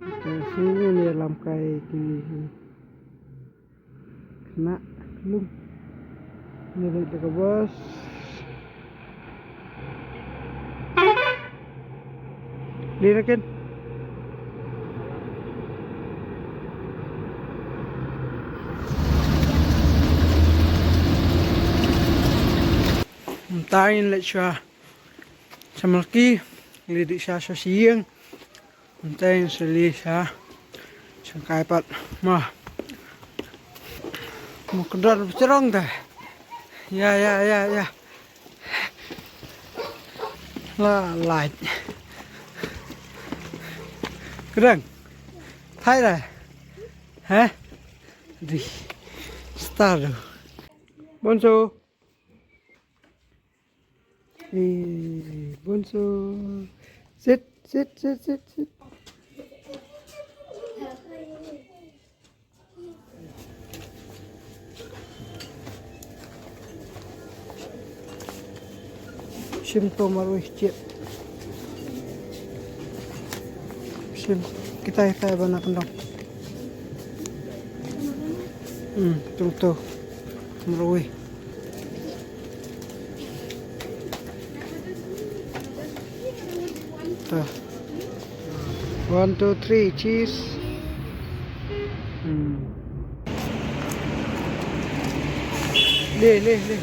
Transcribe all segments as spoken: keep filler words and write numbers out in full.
Ka sini ni lam kai kini. Kena lum. Ni leit da ka bus. Ni rakin. Mynta ngin leit sha, sha Malki, leit sha, sha Syieng. Mynta ngin sa leit sha, sha kai pat. Ma. Mo kdor pyrshang da. Ya, ya, ya, ya. La light. Kdang. Thai da. Hah? Di. Star do. Bonso. Eh, bonso. Sit, sit, sit, sit, sit. Shim to marwei chip. Shim kita kita bana kendong. Hmm, tung to. Marwei. Ta. One, two, three, cheese. Hmm. Le, le, le.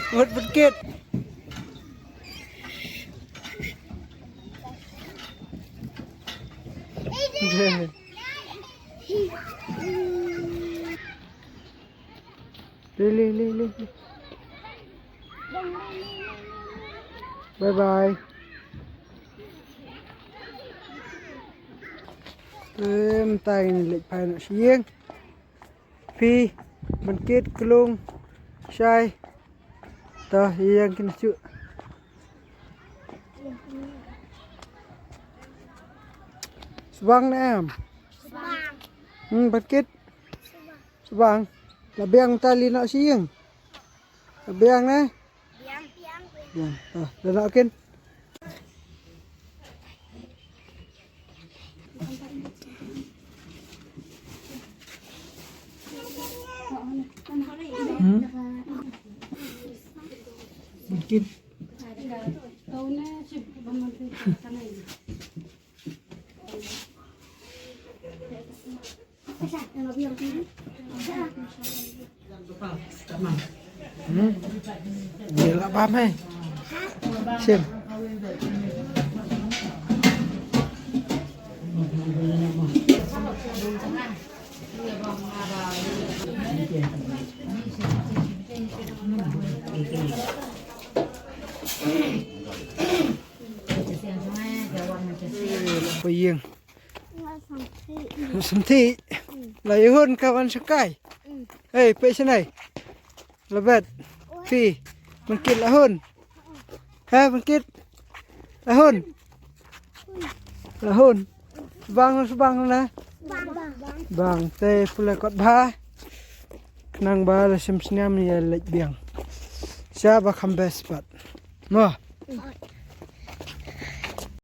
Ngut bengkit. Le, le, le, le, le. Bye bye. Em, tai ni lek pai nak siang. Phi, Bangkit, Klung, Shai. Tah, ïa yang kin shu. Subang ne em? Subang. Hmm, Bangkit? Subang. Subang. La biang ta li noh sha ïing. La biang ne? Biang. Biang. Tah, la noh kin. Hmm? Bangkit. Hmm? Ni lah bam, eh. Sim. Puyeng. Samthi. La ïa hun ka wan shakai. Hei, peit shanai. La bet. Phi. Bangkit la hun. Ha, Bangkit. La hun. La hun. Bang, bang na. Bang te pule kot bha. Khnang ba la shem sniam ïa leit biang. Sha ba kham best pat. Mo.